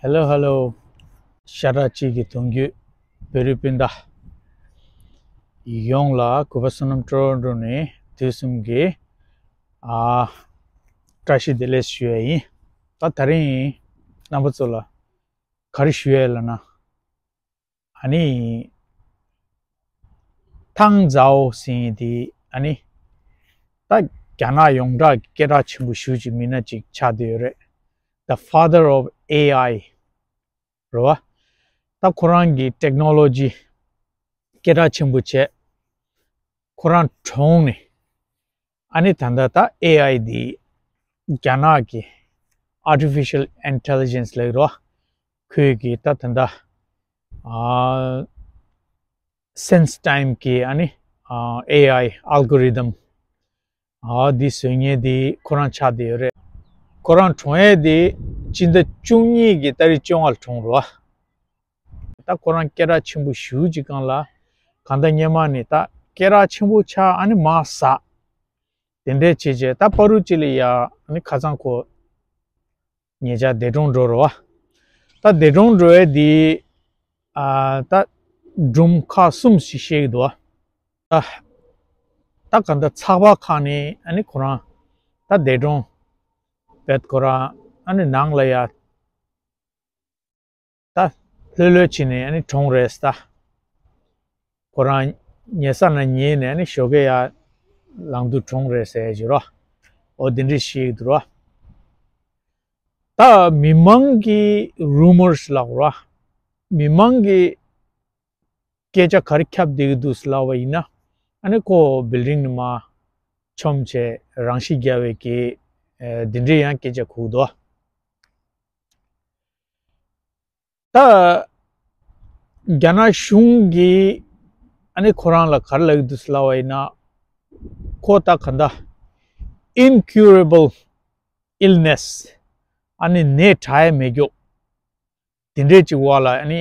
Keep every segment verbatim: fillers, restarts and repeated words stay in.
Hello, hello. ཤ་ཁྲག་གཅིག་གི་གདུང་རྒྱུད་བོད་རིགས་སྤུན་ཟླ་ཡོངས་ལ་གུས་པ་བསོད་ནམས་སྤྲོ་བོ་འགྲོ་ནས་དུས་གསུམ་གྱི་ཨ་བཀྲ་ཤིས་བདེ་ལེགས་ཞུ་ཡ་ཡིན། ད་དེ་རིང་རྣམ་པ་ཚོ་ལ་ག་རེ་ཞུ་ཡ་ལབ་ན། ཨ་ནི། ཐང་ཛའོ་ཟེར་མཁན་དེ་ཨ་ནི། ད་རྒྱ་ནག་ཡོངས་གྲགས་ཀྱི་སྐད་གྲགས་ཆེན་པོ་ཞེ་པོ་ཅིག་མི་སྣ་ཅིག་ཆགས་བསྡད་ཡོད་རེད། The father of A I རེད་བ། ད་ཁོ་རང་གི་ཊེག་ནོ་ལོ་ཇི་སྐད་གྲགས་ཆེན་པོ་བྱས། ཁོ་རང་གྲོངས་ནས། ཨ་ནི་ད་ལྟ་ད་A I འདི་རྒྱ་ནག་གི་Artificial Intelligence ལབ་རོ། ཁོས་ཀྱི་ད་ད་ལྟ་ཨ་Sense Time གི་ཨ་ནི་ཨ་A I algorithm ཨ་འདི་བཟོ་མཁན་འདི་ཁོ་རང་ཆགས་བསྡད་ཡོད་རེད། ཁོ་རང་གྲོངས་ཡས་འདི་སྤྱི་ཟླ་བཅུ་གཉིས་ཀྱི་ཏ་རིག་བཅོ་ལྔ་ལ་གྲོངས་རོ། ད་ཁོ་རང་སྐད་གྲགས་ཆེན་པོ་ཞེ་པོ་ཅིག་སྒང་ལ་གང་ལྟར་སྔོན་མ་ནས་ད་སྐད་གྲགས་ཆེན་པོ་ཆགས། ཨ་ནི་མར་ཟག་དེ་འདྲས་བྱས་བྱས་ད་བར་དུ་ཅིག་ལ་ཡ་ཨ་ནི་ཁ་སང་ཁོ་ཉེ་ཆར་འདས་གྲོངས་འགྲོ་རོ་བ། ད་འདས་གྲོངས་འགྲོ་ཡས་འདི་ཨ་ད་སྒྲུང་ཁག་གསུམ་ཞིག་བཤད་ཀྱི་འདུག་བ། ད་ད་གང་ལྟར་ཚགས་པར་ཁག་ནས་ཨ་ནི་ཁོ་རང་ད་འདས་གྲོངས་བྱས། ཁོ་རང་ཨ་ནི་ནང་ལ་ཡ་ད་ལྷོད་ལྷོད་བྱས་ནས་ཨ་ནི་གྲོངས་རེད་ཟེར། ད་ཁོ་རང་ཉལ་ས་ནས་ཉལ་ནས་ཨ་ནི་ཞོགས་ཀས་ཡར་ལངས་དུས་གྲོངས་རེད་ཟེར་གྱི་རོ། འོ་དེ་འདྲས་བཤད་ཀྱི་འདུག་རོ། ད་མི་མང་གི་རུ་མར་ལབ་རོ། མི་མང་གི་སྐད་ཆ་ག་རེ་ཁྱབ་བསྡད་ཀྱི་འདུག་ལབ་པ་ཡིན་ན། ཨ་ནི་ཁོ་བིལ་ཌིང་ནས་མར་མཆོངས་བྱས་རང་ཤི་བརྒྱབ་པའི་གི་ཨ་འདི་འདྲས་ཡང་སྐད་ཆ་གོ་གི་འདུག་ད་རྒྱ་ནག་གཞུང་གིས་ཨ་ནི་ཁོ་རང་ལ་ག་རེ་ལབ་ཀྱི་འདུག་ལབ་པ་ཡིན་ན། ཁོ་ད་ག་འདྲ་Incurable Illness ཨ་ནི་ནད་དྲག་ཡས་མེད་རྒྱུ་དེ་འདྲས་ཅིག་བར་ལ་ཨ་ནི་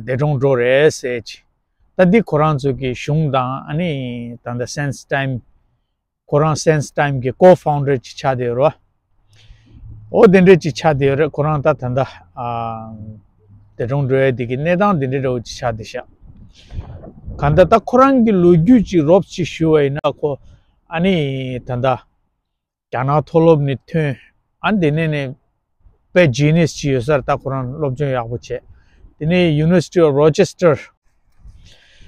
འདས་གྲོངས་འགྲོ་རེད་ཟེར་ཅིག་ད་འདི་ཁོ་རང་ཚོ་གི་གཞུང་དང་ཨ་ནི་ད་ལྟ་Sense Time ཁོ་རང་Sense Time གི་ཀོ་ཕའུན་ཌར་ཅིག་ཆགས་བསྡད་ཡོད་རེད་བ། འོ་དེ་འདྲས་ཅིག་ཆགས་བསྡད་ཡོད་རེད། ཁོ་རང་ད་ད་ལྟ་ཨ་འདས་གྲོངས་འགྲོ་ཡས་དེ་གི་གནས་སྟངས་དེ་འདྲས་འདྲ་བོ་ཅིག་ཆགས་བསྡད་ཤག་གང་ལྟར་ད་ཁོ་རང་གི་ལོ་རྒྱུས་ཅིག་རོབ་ཅིག་ཞུ་བ་ཡིན་ན། ཁོ་ཨ་ནི་ད་ལྟ་རྒྱ་ནག་མཐོ་སློབ་ནས་ཐོན། ཨ་ནི་དེ་ནས་ནས་དཔེ་ཇི་ནི་ཡས་ཅིག་ཡོད་ས་རེད། ད་ཁོ་རང་སློབ་སྦྱོང་ཡག་པོ་བྱས། དེ་ནས་University of Rochester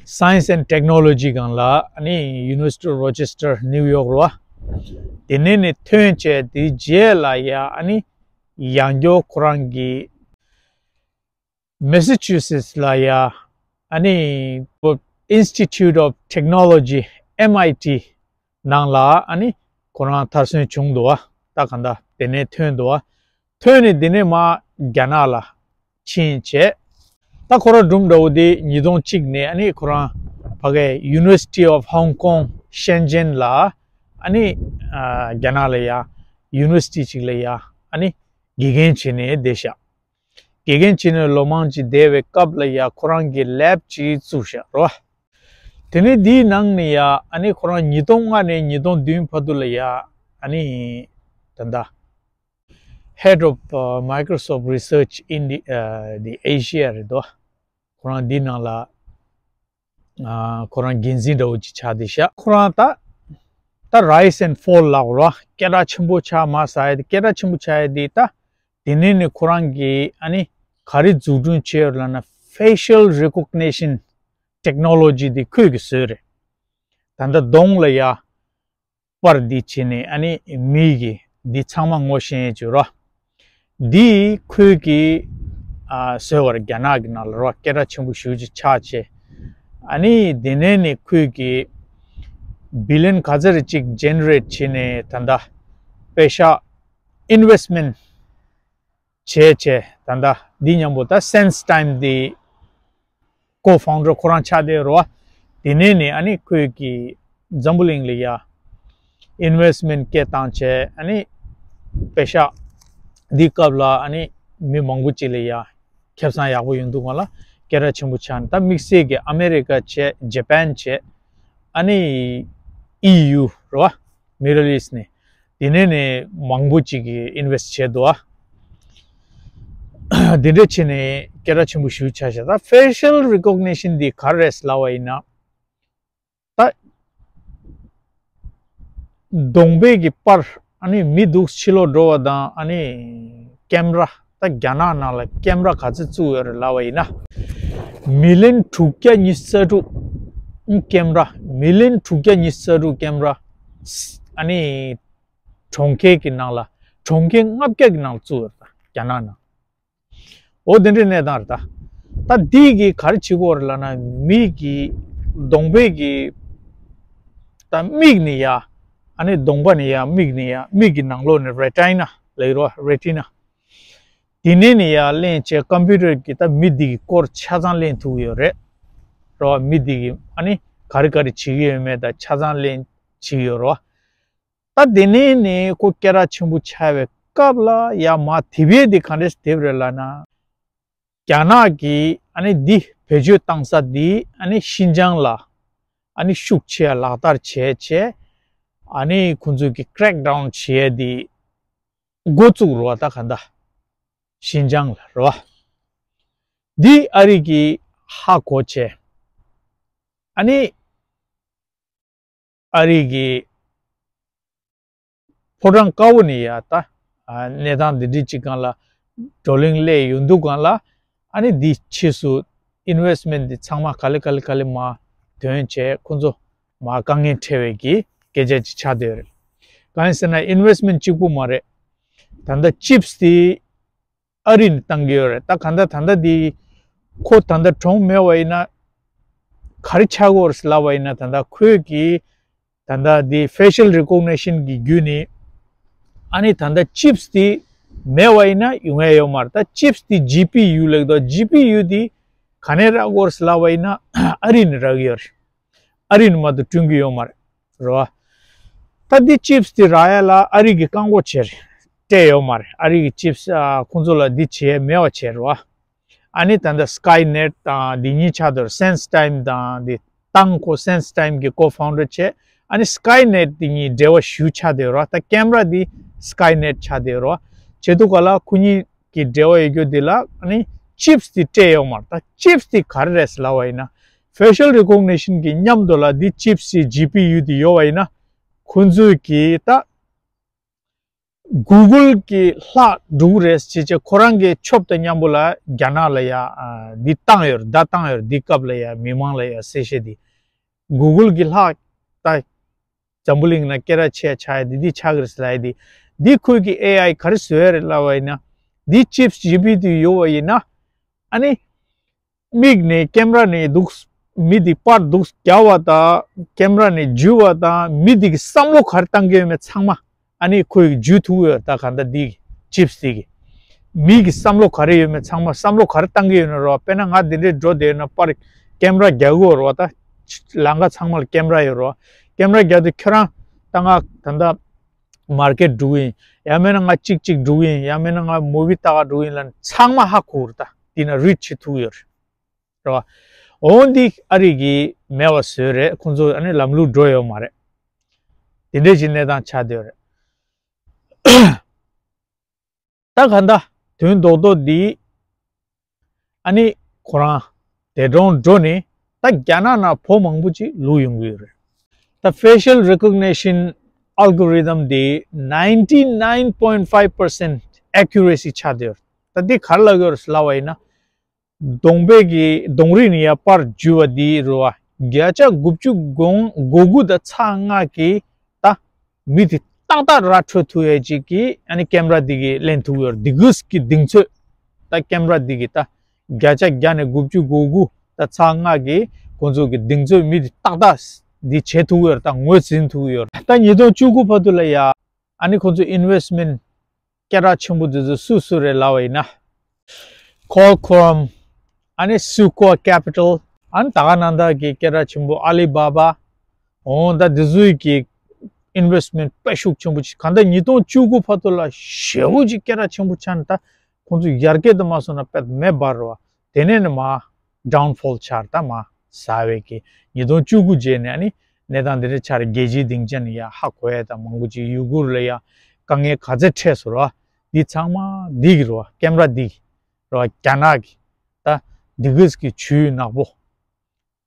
Science and Technology སྒང་ལ། ཨ་ནི་University of Rochester New York རེད་བ། དེ་ནས་ནས་ཐོན་བྱས། དེ་རྗེས་ལ་ཡ་ཨ་ནི་ཡང་བསྐྱར་ཁོ་རང་གི་Massachusetts ལ་ཡ་ཨ་ནི་Institute of Technology M I T ནང་ལ་ཨ་ནི་ཁོ་རང་མཐར་སོན་བྱུང་འདུག་བ། ད་གང་ལྟར་དེ་ནས་ཐོན་འདུག་བ། ཐོན་ནས་དེ་ནས་མར་རྒྱ་ནག་ལ་ཕྱིན་བྱས། ད་ཁོ་རང་སྒྲུང་འདྲ་བོ་དེ་ཉིས་སྟོང་གཅིག་ནས་ཨ་ནི་ཁོ་རང་ཕ་གིའི་University of Hong Kong Shenzhen ལ་ཨ་ནི་ཨ་རྒྱ་ནག་ལ་ཡ་ཡུ་ནི་ཝར་སི་ཊི་ཅིག་ལ་ཡ་ཨ་ནི་དགེ་རྒན་བྱས་ནས་བསྡད་ཤག་དགེ་རྒན་བྱས་ནས་ལོ་མང་ཅིག་བསྡད་པའི་སྐབས་ལ་ཡ་ཁོ་རང་གི་ལེབ་ཅིག་བཙུགས་ཤག་རོ། དེ་ནས་དེའི་ནང་ནས་ཡ་ཨ་ནི་ཁོ་རང་ཉིས་སྟོང་ལྔ་ནས་ཉིས་སྟོང་བདུན་བར་དུ་ལ་ཡ་ཨ་ནི་ད་ལྟ་Head of uh, Microsoft Research in the, uh, the Asia རེད་དོ། ཁོ་རང་འདི་ནང་ལ་ཨ་ཁོ་རང་འགན་འཛིན་འདྲ་བོ་ཅིག་ཆགས་བསྡད་ཤག་ཁོ་རང་ད་ད་Rise and Fall ལབ་རོ། སྐད་གྲགས་ཆེན་པོ་ཆགས་མ་ཟ་ཡ་དེ། སྐད་གྲགས་ཆེན་པོ་ཆགས་ཡ་དེ་ད་དེ་ནས་ནི་ཁོ་རང་གི་ཨ་ནི་ག་རེ་འཛུགས་སྐྲུན་བྱས་ཡོད་ལབ་ན། Facial Recognition Technology དེ་ཁོས་ཀྱིས་བཟོས་རེད། ད་ལྟ་གདོང་ལ་ཡ་པར་འདི་བྱས་ནས་ཨ་ནི་མི་གི་འདི་ཚང་མ་ངོ་ཤེས་ཡས་ཅིག་རོ། འདི་ཁོས་ཀྱིས་ཨ་བཟོས་པ་རེད། རྒྱ་ནག་གི་ནང་ལ་རོ། སྐད་གྲགས་ཆེན་པོ་ཞེ་པོ་ཅིག་ཆགས་བྱས། ཨ་ནི་དེ་ནས་ནི་ཁོས་ཀྱིས་བི་ལི་ཡོན་ག་ཚོད་རེ་ཅིག་ཇེ་ནེ་རེཊ་བྱས་ནས་ད་ལྟ་པེ་ཤག་ཨིན་ཝེ་སི་མེན་ཊི་བྱས་བྱས། ད་ལྟ་འདི་མཉམ་པོ་ད་Sense Time འདི་ཀོ་ཕའུན་ཌར་ཁོ་རང་ཆགས་བསྡད་རོ། དེ་ནས་ནི་ཨ་ནི་ཁོས་ཀྱིས་འཛམ་བུ་གླིང་ལ་ཡ་ཨིན་ཝེ་སི་མེན་ཊི་སྐད་བཏང་བྱས། ཨ་ནི་པེ་ཤག་འདི་སྐབས་ལ་ཨ་ནི་མི་མང་པོ་ཅིག་ལ་ཡ་ཁེ་བཟང་ཡག་པོ་ཡོང་འདུག་ག་ལ། སྐད་གྲགས་ཆེན་པོ་ཆགས་ནས། ད་དམིགས་བསལ་གྱི་ཨ་མེ་རི་ཀ་བྱས། ཇ་པན་བྱས། ཨ་ནི་ཨི་ཡུ་རོ། Middle East ནས། དེ་ནས་ནི་མང་པོ་ཅིག་གིས་ཨིན་ཝེ་སི་ཊི་བྱས་འདུག་ཨ། འདི་འདྲ་བྱས་ནས་སྐད་གྲགས་ཆེན་པོ་ཞིག་ཆགས་ཤག་ད་facial recognition འདི་ག་རེ་རེད་ལབ་པ་ཡིན་ན། ད་གདོང་པའི་གི་པར་ཨ་ནི་མི་འདུག་ཕྱི་ལོགས་འགྲོ་བ་དང་ཨ་ནི་ཀེམ་ར། ད་རྒྱ་ནག་ནང་ལ་ཀེམ་ར་ག་ཚོད་བཙུགས་ཡོད་རེད་ལབ་པ་ཡིན་ན། མི་ལན་དྲུག་བརྒྱ་ཉི་ཤུ་རྩ་དྲུག་ཀེམ་ར། མི་ལན་དྲུག་བརྒྱ་ཉི་ཤུ་རྩ་དྲུག་ཀེམ་ར་ཨ་ནི་གྲོང་ཁྱེར་གྱི་ནང་ལ། གྲོང་ཁྱེར་ལྔ་བརྒྱ་གི་ནང་ལ་བཙུགས་ཡོད་རེད། ད་རྒྱ་ནག་ནང་། འོ་དེ་འདྲའི་གནས་སྟངས་རེད་ད། ད་འདི་གིས་ག་རེ་བྱེད་ཀྱི་ཡོད་རེད་ལབ་ན། མི་གི་གདོང་པའི་གི་ད་མིག་ནས་ཡར། ཨ་ནི་གདོང་པ་ནས་ཡར། མིག་ནས་ཡར། མིག་གི་ནང་ལོགས་ནས་རེ་ཊི་ན་ལབ་ཀྱི་རེད་བ། རེ་ཊི་ན། དེ་ནས་ནས་ཡར་ལེན་བྱས་ཀམ་པུ་ཊར་གྱིས་ད་མི་འདི་གི་སྐོར་ཆ་ཚང་ལེན་ཐུབ་ཀྱི་ཡོད་རེད། རེད་བ། མི་འདི་གི་ཨ་ནི་ག་རེ་ག་རེ་བྱེད་ཀྱི་ཡོད་མེད་ད་ཆ་ཚང་ལེན་བྱེད་ཀྱི་ཡོད་རེད་བ། ད་དེ་ནས་ནས་ཁོ་སྐད་གྲགས་ཆེན་པོ་ཆགས་པའི་སྐབས་ལ་ཡར་མར་དེབ་ཡས་དེ་ག་འདྲས་དེབ་རེད་ལབ་ན། རྒྱ་ནག་གིས་ཨ་ནི་འདི་བེད་སྤྱོད་བཏང་ས་འདི་ཨ་ནི་ཤིན་ཅང་ལ་ཨ་ནི་ཤུགས་ཆེ་ལག་བསྟར་བྱས་བྱས། ཨ་ནི་ཁོང་ཚོས་ཀྱི་ཀྲེག་ཌའུན་བྱས་དེ་འགོ་བཙུགས་རེད་བ། ད་ག་འདྲ་ཤིན་ཅང་ལ་རེད་བ། འདི་ཨ་རི་གིས་ཧ་གོ་བྱས། ཨ་ནི་ཨ་རི་གི་ཕོ་བྲང་དཀར་པོ་ནས་ཡར་ད་ཨ་གནས་སྟངས་འདི་འདྲའི་ཅིག་སྒང་ལ་བགྲོ་གླེང་སླེབས་ཡོང་དུས་སྒང་ལ། ཨ་ནི་འདི་ཕྱིས་སུ་ཨིན་ཝེ་སི་མེན་ཊི་འདི་ཚང་མ་ག་ལེ་ག་ལེ་ག་ལེ་མར་ཐོན་བྱས། ཁོང་ཚོ་མར་དཀའ་ངལ་འཕྲད་པའི་གི་སྐད་ཆ་ཅིག་ཆགས་བསྡད་ཡོད་རེད། གང་ཡིན་ཟེར་ན་ཨིན་ཝེ་སི་མེན་ཊི་གཅིག་པུ་མ་རེད། ད་ལྟ་ཅིབ་སི་དེ་ཨ་རི་ནས་བཏང་གི་ཡོད་རེད། ད་ག་འདྲ་ད་ལྟ་འདི་ཁོ་ད་ལྟ་གྲོངས་མེད་པ་ཡིན་ན་ག་རེ་ཆགས་ཀྱི་ཡོད་རེད་ལབ་པ་ཡིན་ན། ད་ལྟ་ཁོས་ཀྱི་ད་ལྟ་འདི་ཕེ་ཤལ་རེ་ཀོག་ནི་ཤན་གྱི་བརྒྱུད་ནས་ཨ་ནི་ད་ལྟ་ཅིབ་སི་དེ་མེད་པ་ཡིན་ན་ཡོང་ཡ་ཡོད་མ་རེད། ད་ཅིབ་སི་དེ་ཇི་པི་ཡུ་ལབ་ཀྱི་འདུག་ཇི་པི་ཡུ་དེ་ག་ནས་རག་གི་ཡོད་རེད་ལབ་པ་ཡིན་ན་ཨ་རི་ནས་རག་གི་ཡོད་རེད། ཨ་རི་ནས་མ་གཏོགས་བསྐྲུན་གྱི་ཡོད་མ་རེད། རེད་བ། ད་འདི་ཅིབ་སི་དེ་རག་ཡ་ལ་ཨ་རི་གིས་བཀག་འགོག་བྱས་རེད། སྤྲད་ཡོད་མ་རེད། ཨ་རི་གི་ཅིབ་སི་ཨ་ཁོང་ཚོ་ལ་འདི་བྱེད་ཡ་མེད་པ་བྱས་རེད་བ། ཨ་ནི་ད་ལྟ་སི་ཀའི་ནེཊ་དང་འདི་གཉིས་ཆགས་བསྡད་རེད། སེན་སི་ཊའིམ་དང་འདི་ཏང་ཁོ་སེན་སི་ཊའིམ་གི་ཀོ་ཕའུན་ཌར་བྱས། ཨ་ནི་སི་ཀའི་ནེཊ་འདི་གཉིས་འབྲེལ་བ་ཞེ་པོ་ཆགས་བསྡད་རེད་བ། ད་ཀེམ་ར་འདི་སི་ཀའི་ནེཊ་ཆགས་བསྡད་རེད་བ། བྱེད་དུས་སྒང་ལ་ཁོ་གཉིས་ཀྱི་འབྲེལ་བ་ཡོད་རྒྱུ་འདི་ལ་ཨ་ནི་ཅིབ་སི་དེ་སྤྲད་ཡོད་མ་རེད། ད་ཅིབ་སི་དེ་ག་རེ་རེད་ལབ་པ་ཡིན་ན། ཕེ་ཤལ་རེ་ཀོག་ནི་ཤན་གྱི་མཉམ་དུ་ལ་འདི་ཅིབ་སི་ཇི་པི་ཡུ་དེ་ཡོད་པ་ཡིན་ན། ཁོང་ཚོས་ཀྱི་ད་གུ་གུལ་གྱི་ལྷག་འགྲོ་གི་རེད་ཟེར་བྱས། ཁོ་རང་གི་ཆོབ་དང་མཉམ་པོ་ལ་རྒྱ་ནག་ལ་ཡ་ཨ་འདི་བཏང་ཡོད་རེད། བརྡ་བཏང་ཡོད་རེད། འདི་སྐབས་ལ་ཡ་མི་མང་ལ་ཡ་གསལ་བཤད་འདི། གུ་གུལ་གྱི་ལྷག་ད་འཛམ་བུ་གླིང་ན་སྐད་གྲགས་ཆེ་ཆགས་ཡ་འདི་འདི་ཆགས་ཀྱི་རེད་ཟེར་ལབ་ཡ་འདི། འདི་ཁོས་ཀྱི་ཨེ་ཨའི་ག་རེ་བཟོས་ཡ་རེད་ལབ་པ་ཡིན་ན། འདི་ཅིབ་སི་ཇི་པི་དེ་ཡོད་པ་ཡིན་ན། ཨ་ནི་མིག་ནས་ཀེམ་ར་ནས་འདུག་མི་འདི་པར་འདུག་རྒྱག་པ་དང་ཀེམ་ར་ནས་འཇུས་པ་དང་མི་འདི་གི་བསམ་བློ་ག་རེ་བཏང་གི་ཡོད་མེད་ཚང་མ་ཨ་ནི་ཁོས་འཇུས་ཐུབ་ཡོད། ད་ག་འདྲ་འདི་ཅིབ་སི་དེ་གིས་མི་གི་བསམ་བློ་ག་རེ་ཡོད་མེད་ཚང་མ། བསམ་བློ་ག་རེ་བཏང་གི་ཡོད་ན་རོ། དཔེར་ན་ང་འདི་འདྲའི་འགྲོ་བསྡད་ཡོད་ན་པར་ཀེམ་ར་རྒྱག་གི་ཡོད་རོ། ད་ལམ་ཁ་ཚང་མ་ལ་ཀེམ་ར་ཡོད་རོ། ཀེམ་ར་རྒྱག་དུས་ཁྱོད་རང་ད་ང་ད་ལྟ་མར་ཀེཊ་འགྲོ་གི་ཡིན། ཡང་མིན་ན་ང་གཅིག་གཅིག་འགྲོ་གི་ཡིན། ཡང་མིན་ན་ང་མུ་བི་ལྟ་ག་འགྲོ་གི་ཡིན་ལབ་ན་ཚང་མ་ཧ་གོ་གི་རེད། ད་འདི་ན་རིཌ་བྱེད་ཐུབ་ཀྱི་ཡོད་རེད། རེད་བ། འོ་འདི་ཨ་རི་གིས་མེད་པ་བཟོས་རེད། ཁོང་ཚོ་ཨ་ནི་ལམ་ལུགས་འགྲོ་ཡོད་མ་རེད། དེ་འདྲས་ཀྱི་གནས་སྟངས་ཆགས་བསྡད་ཡོད་རེད། ད་ག་འདྲ་དོན་རྡོག་རྡོག་འདི་ཨ་ནི་ཁོ་རང་འདས་གྲོངས་འགྲོ་ནས་ད་རྒྱ་ནག་ནང་བོད་མང་པོ་ཅིག་ལུས་ཡོང་གི་ཡོད་རེད། ད་facial recognition algorithm འདི་ninety nine point five percent accuracy ཆགས་བསྡད་ཡོད་རེད། ད་འདི་ག་རེ་ལབ་ཀྱི་ཡོད་རེད་ལབ་པ་ཡིན་ན། གདོང་པའི་གི་གདོང་རིས་ནས་ཡར་པར་འཇུས་པ་འདི་རེད་བ། བརྒྱ་ཆ་དགུ་བཅུ་གོ་དགུ་དང་ཚེག་ལྔ་གིས་ད་མི་དེ་ཏག་ཏག་ར་འཕྲོད་ཐུབ་ཡས་ཅིག་གི་ཨ་ནི་ཀེམ་ར་འདི་གིས་ལེན་ཐུབ་ཡོད་རེད། འདི་གུས་ཀྱི་གདེང་ཚོད་ད་ཀེམ་ར་འདི་གིས་ད་བརྒྱ་ཆ་བརྒྱ་ནས་དགུ་བཅུ་གོ་དགུ་དང་ཚེག་ལྔ་གིས་ཁོང་ཚོ་གི་གདེང་ཚོད་མི་དེ་ཏག་ཏག་འདི་བྱེད་ཐུབ་ཡོད་རེད། ད་ངོས་ཟིན་ཐུབ་ཡོད་རེད། ད་ཉིས་སྟོང་བཅུ་དགུ་བར་དུ་ལ་ཡ། ཨ་ནི་ཁོང་ཚོ་ཨིན་ཝེ་སི་མེན་ཊི་སྐད་གྲགས་ཆེན་པོ་དེ་ཚོ་སུ་སུ་རེད་ལབ་པ་ཡིན་ན། Qualcomm། ཨ་ནི་Sequoia Capital། ཨ་ནི་ད་ག་ནང་བཞིན་གྱི་སྐད་གྲགས་ཆེན་པོ་Alibaba། འོ་ད་དེ་ཚོའི་གི་ཨིན་ཝེ་སི་མེན་ཊི་དཔེ་ཤུགས་ཆེན་པོ་ཅིག་གང་ལྟར་ཉིས་སྟོང་བཅུ་དགུ་བར་དུ་ལ་ཞེ་པོ་ཅིག་སྐད་གྲགས་ཆེན་པོ་ཆགས་ནས་ད་ཁོང་ཚོ་ཡར་རྒྱས་དུ་མ་སོང་ན་དཔེ་མེ་འབར་རོ། དེ་ནས་ནི་མར་ཌའུན་ཕོལ་ཆགས་ད་མར་ཟགས་པའི་གི་ཉིས་སྟོང་བཅུ་དགུ་རྗེས་ནས་ཨ་ནི་གནས་སྟངས་འདི་འདྲ་ཆགས་རེད། རྒྱལ་སྤྱིའི་སྡིངས་ཆ་ནས་ཡ་ཧ་གོ་ཡ་ད་མང་པོ་ཅིག་ཡུ་གུར་ལ་ཡ་དཀའ་ངལ་ག་ཚད་འཕྲད་སོང་རོ། འདི་ཚང་མ་འདི་གི་རོ། ཀེམ་ར་འདི་གི་ རེད་བ། རྒྱ་ནག་གི་ད་འདི་གིས་ཀྱི་ཇུས་ནག་པོ་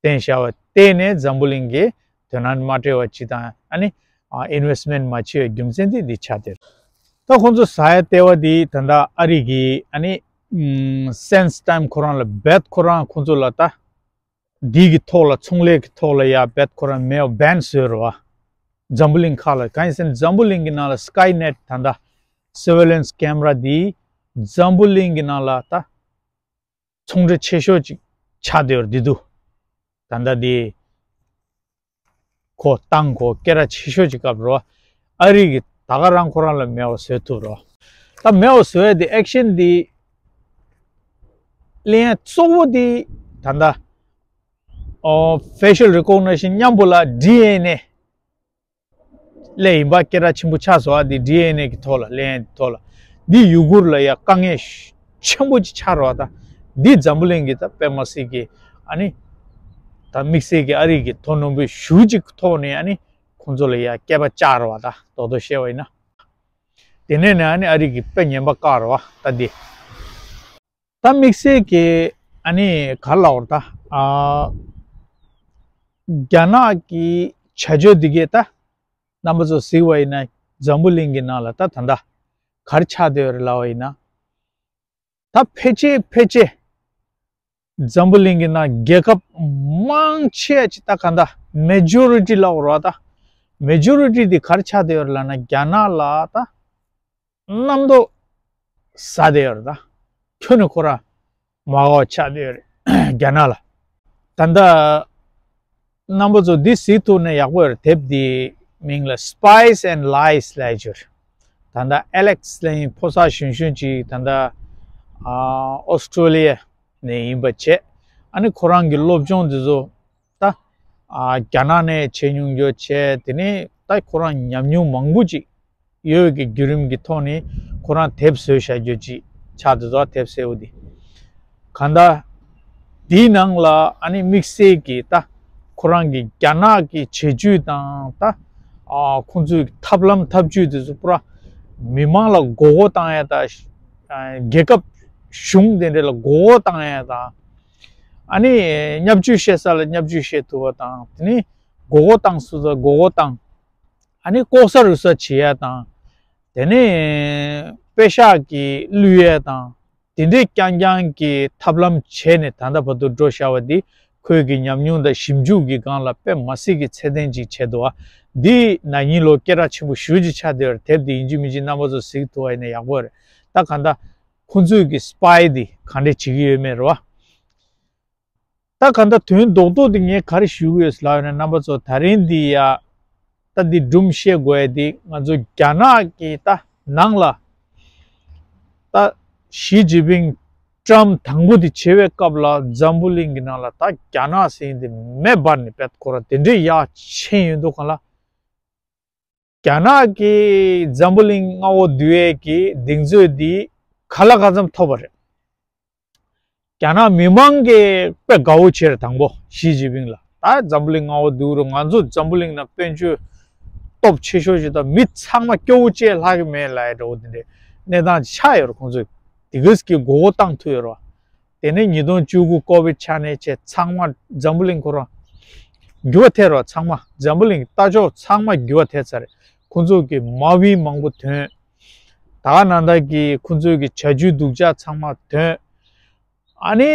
བསྟན་བཞག་པ་བརྟེན་ནས་འཛམ་བུ་གླིང་གི་དོ་སྣང་མ་སྤྲད་པ་ཅིག་དང་། ཨ་ནི་ཨ་ཨིན་ཝེ་སི་མེན་ཊི་མ་བྱེད་པའི་རྒྱུ་མཚན་དེ་འདི་ཆགས་བསྡད། ད་ཁོང་ཚོ་ཟ་ཡ་སྟེར་བ་དེ་ད་ལྟ་ཨ་རི་གི་ཨ་ནི་ཨམ་སེན་སི་ཊའིམ་ཁོ་རང་ལ་རྦད་ཁོ་རང་ཁོང་ཚོ་ལ་ད་འདི་གི་ཐོག་ལ་ཚོང་ལས་ཀྱི་ཐོག་ལ་ཡ་རྦད་ཁོ་རང་མེད་པ་བྷན་བཟོས་རེད་བ། འཛམ་བུ་གླིང་ཁག་ལ། གང་ཡིན་ཟེར་ན་འཛམ་བུ་གླིང་གི་ནང་ལ་སི་ཀའི་ནེཊ་ད་ལྟ་སར་ཝེ་ལེན་སི་ཀེམ་ར་འདི་འཛམ་བུ་གླིང་གི་ནང་ལ་ད་ཚོང་འབྲེལ་ཆེ་ཤོས་ཅིག་ཆགས་བསྡད་ཡོད་རེད། འདི་འདུག་ད་ལྟ་འདི་ཁོ་བཏང་ཁོ་སྐད་གྲགས་ཆེ་ཤོས་ཅིག་སྐབས་རེད་བ། ཨ་རི་གི་ད་ག་རང་ཁོ་རང་ལ་མེད་པ་བཟོས་ཐུབ་རེད་བ། ད་མེད་པ་བཟོ་ཡ་དེ་ཨེག་ཤན་དེ་ལེན་ཡ་གཙོ་བོ་དེ་ད་ལྟ་ཨོ་ཕེ་ཤལ་རི་ཀོག་ནི་ཤན་མཉམ་པོ་ལ་ཌི་ཨེན་ཨེ་ལས་ཡིན་པ་སྐད་གྲགས་ཆེན་པོ་ཆགས་སོང་། ཨ་དེ་ཌི་ཨེན་ཨེ་གི་ཐོག་ལ་ལེན་ཐོག་ལ་འདི་ཡུ་གུར་ལ་ཡ་དཀའ་ངལ་ཆེན་པོ་ཅིག་ཆགས་རེད་བ། ད་འདི་འཛམ་བུ་གླིང་གི་ད་དཔེ་མ་སྲིད་ཀྱི་ཨ་ནི་ད་དམིགས་བསལ་གྱི་ཨ་རི་གི་མཐོ་ནོར་བུའི་ཞུ་ཅིག་ཐོག་ནས་ཨ་ནི་ཁོང་ཚོ་ལ་ཡ་སྐད་པ་བཅག་རེད་བ། ད་རྡོག་རྡོག་བཤད་པ་ཡིན་ན། དེ་ནས་ནས་ཨ་ནི་ཨ་རི་གི་དཔེ་ངན་པ་བཀག་རེད་བ། ད་འདི། ད་དམིགས་བསལ་གྱི་ཨ་ནི་ག་རེ་ལབ་དགོས་རེད་ད། ཨ་རྒྱ་ནག་གི་བྱ་སྤྱོད་འདི་གས་ད་རྣམ་པ་ཚོ་གཟིགས་པ་ཡིན་ན་འཛམ་བུ་གླིང་གི་ནང་ལ་ད་ད་ལྟ་ག་རེ་ཆགས་བསྡད་ཡོད་རེད་ལབ་པ་ཡིན་ན། ད་ཕལ་ཆེར་ཕལ་ཆེར་འཛམ་བུ་གླིང་གི་ནང་རྒྱལ་ཁབ་མང་ཆེ་ཅིག་ད་ག་འདྲ་མེ་ཇོ་རི་ཊི་ལབ་དགོས་རེད་བ། ད་མེ་ཇོ་རི་ཊི་འདི་ག་རེ་ཆགས་བསྡད་ཡོད་རེད་ལབ་ན་རྒྱ་ནག་ལ་ད་རྣམ་རྟོག་ཟ་བསྡད་ཡོད་རེད། ད་ཁྱོན་ནས་ཁོ་རང་མ་དགའ་བ་ཆགས་བསྡད་ཡོད་རེད་རྒྱ་ནག་ལ། ད་ལྟ་རྣམ་པ་ཚོ་འདི་གཟིགས་ཐུབ་ན་ཡག་པོ་ཡོད་རེད། དེབ་འདིའི་མིང་ལ་Spies and Lies ལབ་ཡོད་རེད། ད་ལྟ་ཨེ་ལེག་སི་ལབ་མཁན་ཕོ་གསར་གཞོན་གཞོན་ཅིག་ད་ལྟ་ཨ་ཨོ་སི་ཀྲོ་ལི་ཡ་ནས་ཡིན་པ་བྱས། ཨ་ནི་ཁོ་རང་གི་སློབ་སྦྱོང་འདི་ཚོ་ད་ཨ་རྒྱ་ནག་ནས་བྱས་མྱོང་རྒྱུ་བྱས། དེ་ནས་ད་ཁོ་རང་ཉམས་མྱོང་མང་པོ་ཅིག་ཡོད་ཀྱི་བརྒྱུད་རིམ་གྱི་ཐོག་ནས་ཁོ་རང་དེབ་བཟོས་བཞག་རྒྱུ་ཅིག་ཆགས་འདུག་ད། དེབ་གསལ་པོ་འདི་གང་ལྟར་འདིའི་ནང་ལ་ཨ་ནི་དམིགས་བསལ་གྱི་ད་ཁོ་རང་གི་རྒྱ་ནག་གི་བྱེད་སྤྱོད་དང་ད་ཨ་ཁོང་ཚོའི་ཐབས་ལམ་ཐབས་ཇུས་དེ་ཚོ་པུ་ར་མི་མང་ལ་མགོ་སྐོར་བཏང་ཡ་དང་། ཨ་རྒྱལ་ཁབ་གཞུང་དེ་འདྲ་ལ་མགོ་སྐོར་བཏང་ཡ་དང་། ཨ་ནི་བརྙས་བཅོས་བཤད་ས་ལ་བརྙས་བཅོས་བཤད་ཐུབ་པ་དང་། དེ་ནི་མགོ་སྐོར་བཏང་ས་ལ་མགོ་སྐོར་བཏང་། ཨ་ནི་ལྐོག་ཟ་རུལ་ཟ་བྱེད་ཡ་དང་། དེ་ནས་པེ་ཤག་གི་བླུ་ཡ་དང་། དེ་འདྲའི་རྐྱང་རྐྱང་གི་ཐབས་ལམ་བྱས་ནས་ད་ལྟ་བར་དུ་འགྲོ་བཞག་པ་འདི་ཁོས་ཀྱི་ཉམས་མྱོང་དང་ཞིབ་འཇུག་གི་སྒང་ལ་དཔེ་མ་སྲིད་ཀྱི་ཚད་ལྡན་ཅིག་བྱས་འདུག་བ། འདི་ན་ནིང་ལོ་སྐད་གྲགས་ཆེན་པོ་ཞེ་པོ་ཅིག་ཆགས་བསྡད་ཡོད་རེད། དེབ་འདི་ཡིན་གཅིག་མིན་གཅིག་རྣམ་པ་ཚོ་གཟིགས་ཐུབ་པ་ཡིན་ན་ཡག་པོ་རེད། ད་གང་ལྟར་ཁོང་ཚོས་ཀྱི་སི་པའི་འདི་ག་འདྲས་བྱེད་ཀྱི་ཡོད་མེད་རེད་བ། ད་གང་ལྟར་དོན་རྡོག་རྡོག་འདི་ངས་ག་རེ་ཞུ་གི་ཡོད་ལབ་ཡོད་ན། རྣམ་པ་ཚོ་ད་རིང་འདི་ཡ་ད་འདི་སྒྲུང་བཤད་དགོས་ཡ་འདི་ང་ཚོ་རྒྱ་ནག་གི་ད་ནང་ལ་ད་ཞི་ཅིན་ཕིང་ཊརམ་དང་པོ་འདི་བྱེད་པའི་སྐབས་ལ་འཛམ་བུ་གླིང་གི་ནང་ལ་ད་རྒྱ་ནག་ཟེར་མཁན་འདི་མེ་འབར་ནས་བེད་ཁོ་ར་དེ་འདྲའི་ཡག་ཕྱིན་ཡོད་འདུག་ག་ལ། རྒྱ་ནག་གིས་འཛམ་བུ་གླིང་མངའ་འོག་བསྡུ་ཡས་ཀྱི་གདེང་ཚོད་འདི་ག་ལ་གང་འཚམ་ཐོབ་པ་རེད། རྒྱ་ནག་མི་མང་གིས་དཔེ་དགའ་བོ་བྱས་རེད། དང་པོ་ཞི་ཅིན་ཕིང་ལ་ད་འཛམ་བུ་གླིང་མངའ་འོག་བསྡུ་རུ་ང་ཚོ་འཛམ་བུ་གླིང་ནང་དཔལ་འབྱོར་སྟོབས་ཆེ་ཤོས་ཤིག་དང་མི་ཚང་མ་སྐྱོ་བོ་བྱས་ལྷག་གི་མེད་ལབ་ཡ་འདྲ་བོ་དེ་འདྲའི་གནས་སྟངས་ཆགས་ཡོད་རེད། ཁོང་ཚོས་དེ་གས་ཀྱི་མགོ་སྐོར་བཏང་ཐུབ་ཡོད་རེད་བ། དེ་ནས་ཉིས་སྟོང་བཅུ་དགུ་ཀོ་བིད་ཆ་ནས་བྱས་ཚང་མ་འཛམ་བུ་གླིང་ཁོ་རང་འགྱུར་བ་ཐེབས་རེད་བ། ཚང་མ་འཛམ་བུ་གླིང་ལྟ་ཕྱོགས་ཚང་མ་འགྱུར་བ་ཐེབས་ཚར་རེད། ཁོང་ཚོ་གི་མ་བི་མང་པོ་ཐོན། ད་ག་ནང་ད་གི་ཁོང་ཚོ་གི་བྱ་སྤྱོད་སྡུག་ཅག་ཚང་མ་ཐོན། ཨ་ནི་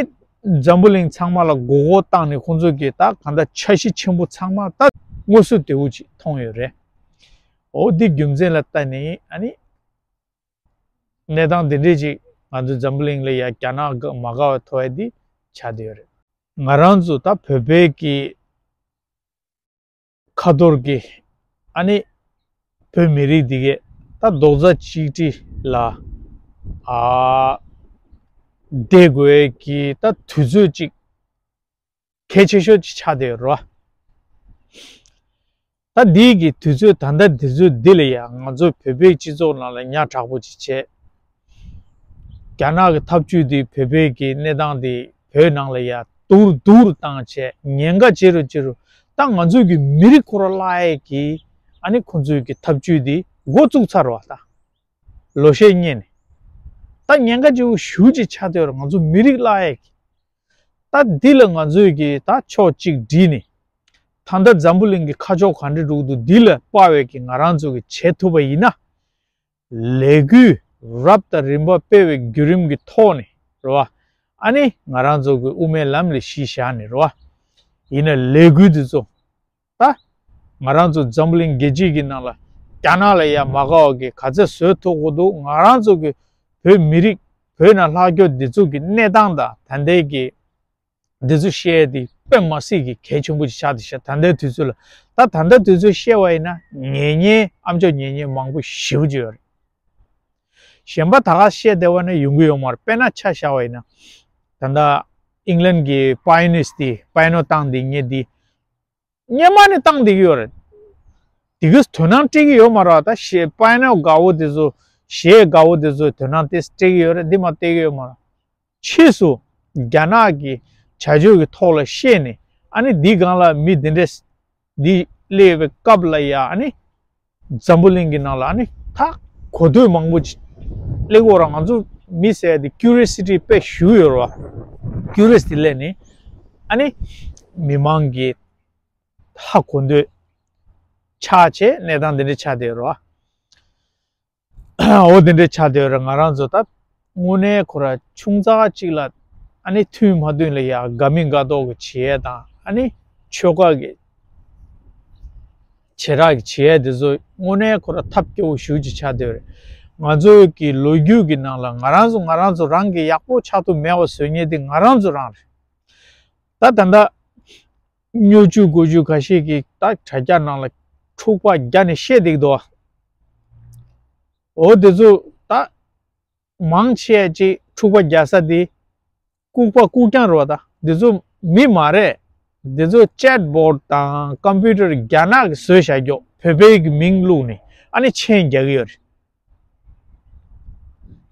འཛམ་བུ་གླིང་ཚང་མ་ལ་མགོ་སྐོར་བཏང་ནས་ཁོང་ཚོ་གི་ད་གང་ལྟར་འཆར་གཞི་ཆེན་པོ་ཚང་མ་ད་དངོས་སུ་བདེ་བོ་ཅིག་མཐོང་ཡོད་རེད། འོ་འདི་རྒྱུ་མཚན་ལ་བལྟས་ནས་ཨ་ནི་གནས་སྟངས་འདི་འདྲས་ཅིག་ང་ཚོ་འཛམ་བུ་གླིང་ལ་ཡ་རྒྱ་ནག་མ་དགའ་བ་ཐོབ་ཡ་འདི་ཆགས་བསྡད་ཡོད་རེད། ང་རང་ཚོ་ད་བོད་པའི་གི་ཁ་ཐོར་གྱི་ཨ་ནི་བོད་མི་རིགས་འདི་གས་ད་རྡོག་རྩ་གཅིག་སྒྲིལ་ལ་ཨ་བསྡད་དགོས་ཀྱི་ད་དུས་ཚོད་ཅིག་གལ་ཆེ་ཤོས་ཅིག་ཆགས་བསྡད་ཡོད་རེད་བ། ད་འདི་གི་དུས་ཚོད་ད་ལྟ་དུས་ཚོད་འདི་ལ་ཡ་ང་ཚོ་བོད་པའི་སྤྱི་ཚོགས་ནང་ལ་ཉག་ཕྲ་པོ་ཅིག་བྱས། རྒྱ་ནག་གི་ཐབས་ཇུས་འདི་བོད་པའི་གི་གནས་སྟངས་འདི་བོད་ནང་ལ་ཡ་སྡུག་རུ་སྡུག་རུ་བཏང་བྱས་ཉེན་ཁ་ཆེ་རུ་ཆེ་རུ། ད་ང་ཚོའི་གི་མི་རིགས་ཁོ་ར་བརླག་ཡས་གི་ཨ་ནི་ཁོང་ཚོའི་གི་ཐབས་ཇུས་འདི་འགོ་བཙུགས་ཚར་བ། ད་ལོ་ཤས་སྔོན་ནས། ད་ ད་ཉེན་ཁ་ཆེ་བོ་ཞེ་པོ་ཅིག་ཆགས་བསྡད་ཡོད་རེད། ང་ཚོ་མི་རིགས་བརླག་ཡས་ཀྱི། ད་འདི་ལ་ང་ཚོས་ཀྱི་ད་ཕྱོགས་གཅིག་བསྒྲིལ་ནས། ད་ལྟ་འཛམ་བུ་གླིང་གི་ཁ་ཕྱོགས་ག་འདྲ་འགྲོ་གི་འདུག་འདི་ལ་དཔག་པའི་གི་ང་རང་ཚོ་གི་བྱེད་ཐུབ་པ་ཡིན་ན། ལས་འགུལ་རབ་དང་རིམ་པ་སྤེལ་བའི་བརྒྱུད་རིམ་གྱི་ཐོག་ནས་རེད་བ། ཨ་ནི་ང་རང་ཚོ་གི་དབུ་མའི་ལམ་ལ་གཞི་བཞག་ནས་རེད་བ། ཡིན་ན་ལས་འགུལ་འདི་ཚོ། ད་ང་རང་ཚོ་འཛམ་བུ་གླིང་རྒྱལ་སྤྱི་གི་ནང་ལ་རྒྱ་ནག་ལ་ཡ་མ་དགའ་བ་གི་ག་ཚད་བཟོས་ཐུབ་དགོས་འདུག་ང་རང་ཚོ་གི་བོད་མི་རིགས་བོད་ནང་ལྷག་རྒྱུ་འདི་ཚོ་གི་གནས་སྟངས་དང་ད་ལྟའི་གི་འདི་ཚོ་བཤད་དེ་དཔེ་མ་སྲིད་ཀྱི་གལ་ཆེན་པོ་ཞིག་ཆགས་བསྡད་ཤག་ད་ལྟའི་དུས་ཚོད་ལ། ད་ད་ལྟའི་དུས་ཚོད་བཤད་པ་ཡིན་ན་ཉན་མཁན་ཨ་མཆོག་ཉན་མཁན་མང་པོ་ཞེ་པོ་ཅིག་ཡོད་རེད། གཞན་པ་ད་ག་བཤད་བསྡད་པ་ན་ཡོང་གི་ཡོད་མ་རེད། དཔེར་ན་ཆ་བཞག་པ་ཡིན་ན། ད་ལྟ་ཨིང་ལན་གྱི་པའི་ནོས་དེ་པའི་ནོ་བཏང་བསྡད་མཁན་དེ། སྔོན་མ་ནས་བཏང་བསྡད་ཀྱི་ཡོད་རེད། དེ་གི་དོ་སྣང་སྤྲད་ཀྱི་ཡོད་མ་རེད། ད་གཞས་པའི་ནོ་དགའ་བོ་དེ་ཚོ་གཞས་དགའ་བོ་དེ་ཚོའི་དོ་སྣང་དེ་སྤྲད་ཀྱི་ཡོད་རེད། འདི་མ་སྤྲད་ཀྱི་ཡོད་མ་རེད། ཕྱིས་སུ་རྒྱ་ནག་གི་བྱ་སྤྱོད་ཀྱི་ཐོག་ལ་ཤེས་ནས། ཨ་ནི་འདི་སྒང་ལ་མི་འདི་འདྲས་འདི་སླེབས་པའི་སྐབས་ལ་ཡ། ཨ་ནི་འཛམ་བུ་གླིང་གི་ནང་ལ་ཨ་ནི་ད་གོ་ཐོས་མང་པོ་ཅིག་སླེབས་ཀྱི་ཡོད་རེད། ང་ཚོ་མི་ཟེར་ཡ་དེ་ཀུ་རི་ཡོ་སི་ཊི་དཔེ་ཞེ་པོ་ཡོད་རེད་བ། ཀུ་རི་ཡོ་སི་ཊི་སླེབས་ནས་ཨ་ནི་མི་མང་གི་ཧ་གོ་འདོད་ཆགས་བྱས་གནས་སྟངས་འདི་འདྲ་ཆགས་བསྡད་ཡོད་རེད་བ། འོ་དེ་འདྲའི་ཆ་དེ་རེད། ང་རང་ཚོ་ད་དངོས་གནས་ཁོ་ར་ཆུང་ཙག་ཅིག་ལ་ཨ་ནི་མཐུན་མ་མཐུན་ལ་ཡ་དགའ་མི་དགའ་མདོག་གི་བྱེད་ཡས་དང་། ཨ་ནི་ཆོལ་ཁ་གི་བྱེ་བྲག་གི་བྱེད་ཡས་དེ་ཚོ་དངོས་གནས་ཁོ་ར་ཐབས་སྐྱོ་བོ་ཞེ་པོ་ཅིག་ཆགས་བསྡད་རེད། ང་ཚོ་གི་ལོ་རྒྱུས་ཀྱི་ནང་ལ་ང་རང་ཚོ་ང་རང་ཚོ་རང་གི་ཡག་པོ་ཆགས་ཐུབ་མེད་པ་བཟོ་མཁན་དེ་ང་རང་ཚོ་རང་རེད། ད་ད་ལྟ་སྨྱོ་ཇུས་རྒོལ་ཇུས་ཁ་ཤས་ཀྱིས་ད་དྲ་རྒྱ་ནང་ལ་འཁྲུག་པ་རྒྱག་ནས་བཤད་བསྡད་ཀྱི་འདུག་འོ་དེ་ཚོ་ད་མང་ཆེ་ཅིག་འཁྲུག་པ་རྒྱག་ས་དེ་ལྐུགས་པ་ལྐུགས་རྐྱང་རེད་བ། ད་དེ་ཚོ་མི་མ་རེད། དེ་ཚོ་ཅེཊ་བོཊ་དང་ཀམ་པུ་ཊར་རྒྱ་ནག་གིས་བཟོས་བཞག་རྒྱུ། བོད་པའི་གི་མིང་བླུགས་ནས་ཨ་ནི་མཆན་རྒྱག་གི་ཡོད་རེད།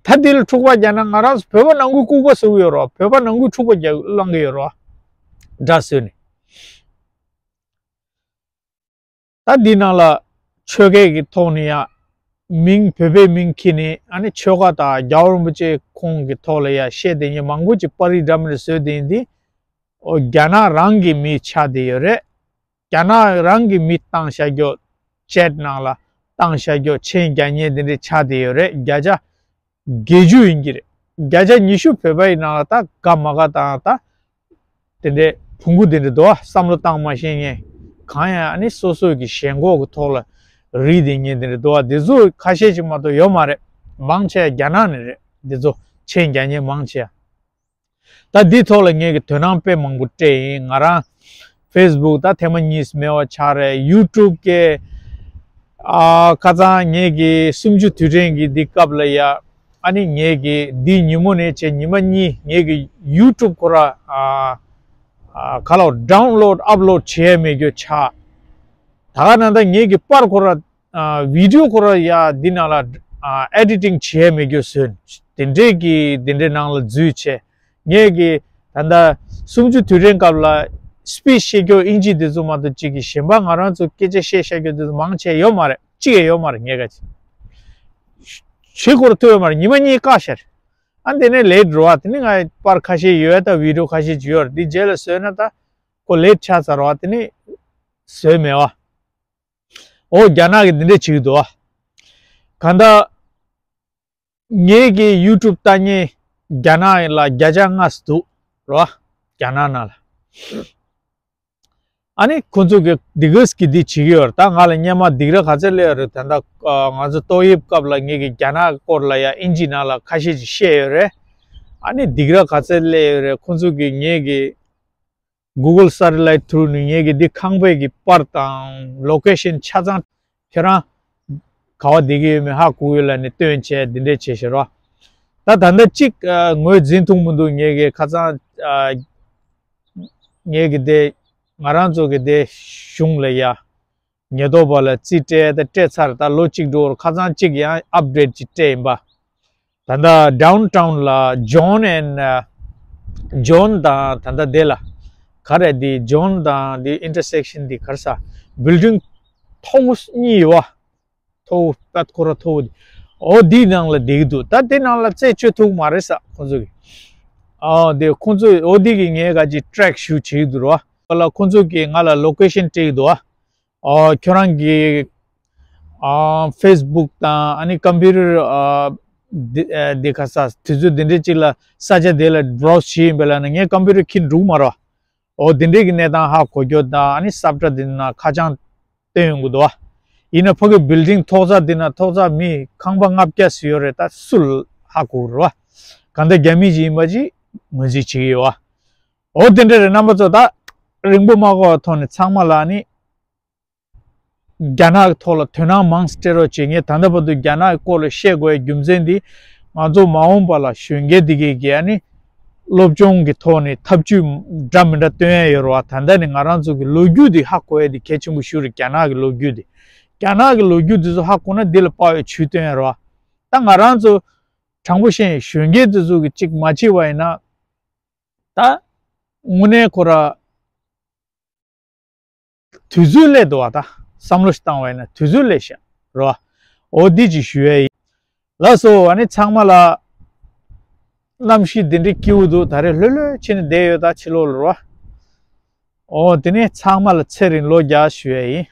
ད་འདི་ལ་འཁྲུག་པ་རྒྱག་ན་ང་རང་ཚོ་བོད་པ་ནང་ཁུལ་ལྐུགས་པ་བཟོ་གི་ཡོད་རེད་བ། བོད་པ་ནང་ཁུལ་འཁྲུག་པ་རྒྱག་བསླང་གི་ཡོད་རེད་བ། དགྲ་བཟོས་ནས། ད་འདི་ནང་ལ་ཆོལ་ཁའི་གི་ཐོག་ནས་ཡང་མིང་བོད་པའི་མིང་འཁྱེར་ནས། ཨ་ནི་ཆོལ་ཁ་དང་རྒྱལ་བ་རིན་པོ་ཆེ་ཁོང་གི་ཐོག་ལ་ཡང་བཤད་བསྡད་མཁན་མང་པོ་ཅིག་པར་རིས་འདྲ་མི་འདྲ་བཟོས་བསྡད་མཁན་འདི། ཨོ་རྒྱ་ནག་རང་གི་མི་ཆགས་བསྡད་ཡོད་རེད། རྒྱ་ནག་རང་གི་མི་བཏང་བཞག་རྒྱུ། ཅེཊ་ནང་ལ་བཏང་བཞག་རྒྱུ། མཆན་རྒྱག་མཁན་དེ་འདྲ་ཆགས་བསྡད་ཡོད་རེད། བརྒྱ་ཆ་བརྒྱད་ཅུ་ཡིན་གྱི་རེད། བརྒྱ་ཆ་ཉི་ཤུ་བོད་པ་ཡི་ནང་ལ་ད་དགའ་མ་དགའ་དང་ད་དེ་འདྲའི་བུང་གུ་དེ་འདྲ་འདུག་བ། བསམ་བློ་བཏང་མ་ཤེས་མཁན། གང་ཡང་ཨ་ནི་སོ་སོའི་གི་ཞེན་ཁོག་གི་ཐོག་ལ་རིལ་བསྡད་མཁན་དེ་འདྲ་འདུག་བ། དེ་ཚོ་ཁ་ཤས་ཅིག་མ་གཏོགས་ཡོད་མ་རེད། མང་ཆེ་རྒྱ་ནག་ནས་རེད། དེ་ཚོ་མཆན་རྒྱག་མཁན་མང་ཆེ། ད་འདི་ཐོག་ལ་ངས་ཀྱི་དོ་སྣང་དཔེ་མང་པོ་སྤྲད་ཡིན། ང་རང་ཕེ་སི་བུག་ད་ཐེངས་མ་གཉིས་མེད་པ་ཆགས་རེད། ཡུ་ཊུབ་ཀྱི་ཨ་ཁ་སང་ངས་ཀྱི་གསུམ་བཅུ་དུས་དྲན་གྱི་འདི་སྐབས་ལ་ཡ། ཨ་ནི་ངས་ཀྱི་འདི་ཉིན་མོ་ནས་བྱས་ཉི་མ་གཉིས་ངས་ཀྱི་ཡུ་ཊུབ་ཁོ་ར་ཨ་ཨ་ག་ལ་ཌའུན་ལོཌ་ཨབ་ལོཌ་བྱས་མེད་རྒྱུ་ཆགས། ད་ག་ནང་ད་ངས་ཀྱི་པར་ཁོ་ར་ཨ་བི་ཌི་ཡོ་ཁོ་ར་ཡ་འདི་ནང་ལ་ཨ་ཨེ་ཌི་ཊིང་བྱས་མེད་རྒྱུ་བཟོས། དེ་འདྲས་ཀྱི་དེ་འདྲས་ནང་ལ་འཛུལ་བྱས། ངས་ཀྱི་ད་ལྟ་གསུམ་བཅུ་དུས་དྲན་སྐབས་ལ་སི་པི་ཆི་བཤད་རྒྱུ་ཨིན་ཇི་དེ་ཚོ་མ་གཏོགས་གཅིག་གི་གཞན་པ་ང་རང་ཚོ་སྐད་ཆ་བཤད་བཤད་རྒྱུ་དེ་ཚོ་མང་ཆེ་ཡོད་མ་རེད། གཅིག་ཡང་ཡོད་མ་རེད། ངས་ག་ཅི་བྱེད་དགོས་ར་ཐུབ་ཡོད་མ་རེད། ཉི་མ་གཉིས་བཀག་ཤར། ཨ་དེ་ནས་ལེཊ་འགྲོ་བ། དེ་ནས་ང་པར་ཁ་ཤས་ཡོད། ད་བི་ཌི་ཡོ་ཁ་ཤས་ཅིག་ཡོད་རེད། དེ་རྗེས་ལ་བཟོས་ན་ད་ཁོ་ལེཊ་ཆགས་ཚར་བ། དེ་ནས་བཟོས་མེད་བ། ཨོ་རྒྱ་ནག་གིས་འདི་འདྲས་བྱེད་ཀྱི་འདུག་བ། གང་ལྟར་ངེད་ཀྱི་ཡུ་ཊུབ་ལྟ་མཁན་རྒྱ་ནག་ལ་བརྒྱ་ཆ་ལྔ་ཙམ་འདུག་རོ། རྒྱ་ནག་ནང་ལ། ཨ་ནི་ཁོ་ཚོ་གི་འདི་གས་ཀྱི་འདི་བྱེད་ཀྱི་ཡོད་རེད། ད་ང་ལ་སྔོན་མ་སྡིགས་ར་ག་ཚད་སླེབས་ཡོད་རེད། ད་ལྟ་ང་ཚོ་ཏོག་དབྱིབས་སྐབས་ལ་ངེད་ཀྱི་རྒྱ་ནག་གི་སྐོར་ལ་ཡ་ཨིན་ཇི་ནང་ལ་ཁ་ཤས་ཅིག་བཤད་ཡོད་རེད། ཨ་ནི་སྡིགས་ར་ག་ཚད་སླེབས་ཡོད་རེད། ཁོ་ཚོ་གི་ངེད་ཀྱི་Google Satellite through ནས་ངེད་ཀྱི་འདི་ཁང་པའི་གི་པར་དང་ལོ་ཀེ་ཤན་ཆ་ཚང་ཁྱེད་རང་ག་བ་བསྡད་ཀྱི་ཡོད་མེད་ཧ་གོ་ཡོད་ལབ་ནས་སྟོན་བྱས་འདི་འདྲས་བྱས་ཤག་རོ། ད་ད་ལྟ་གཅིག་ཨ་ངོས་འཛིན་ཐུབ་མི་འདུག་ངེད་ཀྱི་ཁ་སང་ཨ་ངེད་ཀྱི་དེ་ང་རང་ཚོ་གི་དེ་གཞུང་ལ་ཡ་ཉེན་རྟོག་པ་ལ་རྩིས་སྤྲད་དེ་སྤྲད་ཚར། ད་ལོ་གཅིག་འགྲོ་བར་ཁ་སང་གཅིག་ཡང་ཨབ་ཌེཊ་ཅིག་སྤྲད་ཡིན་པ། ད་ལྟ་ཌའུན་ཊའུན་ལ་ཇོན་ཨེན་ཇོན་དང་ད་ལྟ་དེ་ལ་ག་རེ་འདི་ཇོན་དང་འདི་ཨིན་ཊར་སེག་ཤན་འདི་ག་རེ་ཟ་བིལ་ཌིང་མཐོ་བོ་གཉིས་ཡོད་བ། མཐོ་བོ་པད་ཁོ་ར་མཐོ་བོ་འདི་ འོ་འདིའི་ནང་ལ་བསྡད་ཀྱི་འདུག་ད་དེ་ནང་ལ་རྩད་གཅོད་ཐུབ་མ་རེད་ས་ཁོང་ཚོ་གིས། ཨོ་དེ་ཁོང་ཚོས་འོ་འདི་གི་ངས་ག་ཅིག་ཊེག་ཞུ་བྱེད་ཀྱི་འདུག་ར། ཁོང་ཚོ་གིས་ང་ལ་ལོ་ཀེ་ཤན་སྤྲད་ཀྱི་འདུག་བ། ཨོ་ཁྱོད་རང་གི་ཨ་ཕེ་སི་བུག་དང་ཨ་ནི་ཀམ་པུ་ཊར་ཨ་འདི་ཨ་འདི་ག་ས་དུས་ཚོད་འདི་འདྲའི་ཅིག་ལ་ས་ཆ་དེ་ལ་བྷི་རོ་ཛི་བྱེད་ཡིན་པ་ལ་ནི་ངའི་ཀམ་པུ་ཊར་ཁྱེར་འགྲོ་གི་མ་རེད་བ། འོ་དེ་འདྲའི་གི་གནས་སྟངས་ཧ་གོ་རྒྱུ་དང་ཨ་ནི་ས་བཀྲ་དེ་ན་ཁ་བྱང་བཏོན་ཡོང་གི་འདུག་བ། ཡིན་ན་ཕ་གི་བིལ་ཌིང་ཐོག་ས་དེ་ན་ཐོག་ས་མི་ཁང་པ་ལྔ་བརྒྱ་ཙམ་ཡོད་རེད། ད་སུ་ལ་ཧ་གོ་རེད་བ། གང་ལྟར་རྒྱ་མི་ཅིག་ཡིན་པ་ཅིག་ངོས་འཛིན་བྱེད་ཀྱི་ཡོད་བ། འོ་དེ་འདྲ་རེད། རྣམ་པ་ཚོ་ད་རིང་པོ་མ་འགོར་བ་ཐོག་ནས་ཚང་མ་ལ་ནི་རྒྱ་ནག་གི་ཐོག་ལ་དོ་སྣང་མང་སྤྲད་རོགས་བྱེད། ངས་ད་ལྟ་བར་དུ་རྒྱ་ནག་གི་སྐོར་ལ་བཤད་དགོས་པའི་རྒྱུ་མཚན་འདི་ང་ཚོ་མ་འོངས་པ་ལ་གཞོན་སྐྱེས་འདི་གས་ཀྱིས་ཨ་ནི་སློབ་སྦྱོང་གི་ཐོག་ནས་ཐབས་ཇུས་འདྲ་མི་འདྲ་སྟོན་ཡ་ཡོད་རེད་བ། ད་ལྟ་ནས་ང་རང་ཚོ་གི་ལོ་རྒྱུས་འདི་ཧ་གོ་ཡ་འདི་གལ་ཆེན་པོ་ཞིག་རེད། རྒྱ་ནག་གི་ལོ་རྒྱུས་འདི་རྒྱ་ནག་གི་ལོ་རྒྱུས་འདི་ཚོ་ཧ་གོ་ན་འདི་ལ་དཔག་པའི་ཇུས་སྟོན་ཡ་རེད་བ། ད་ང་རང་ཚོ་དྲང་པོ་བཤད་ཡིན་གཞོན་སྐྱེས་འདི་ཚོ་གི་གཅིག་མ་བྱས་པ་ཡིན་ན་ད་དངོས་གནས་ཁོ་ར་དུས་ཚོད་སླེབས་འདུག་བ། ད་བསམ་བློ་ཞིག་བཏང་བ་ཡིན་ན་དུས་ཚོད་སླེབས་ཤག་རོ། འོ་འདི་ཅིག་ཞུ་ཡ་ཡིན། ལགས་སོ། ཨ་ནི་ཚང་མ་ལ་གནམ་གཤིས་འདི་འདྲའི་སྐྱིད་པོ་འདུག་ད་རེས་ལྷོད་ལྷོད་བྱས་ནས་བསྡད་ཡོད་ད་ཕྱི་ལོགས་ལ་རོ། འོ་དེ་ནས་ཚང་མ་ལ་ཚེ་རིང་ལོ་བརྒྱ་ཞུ་ཡ་ཡིན།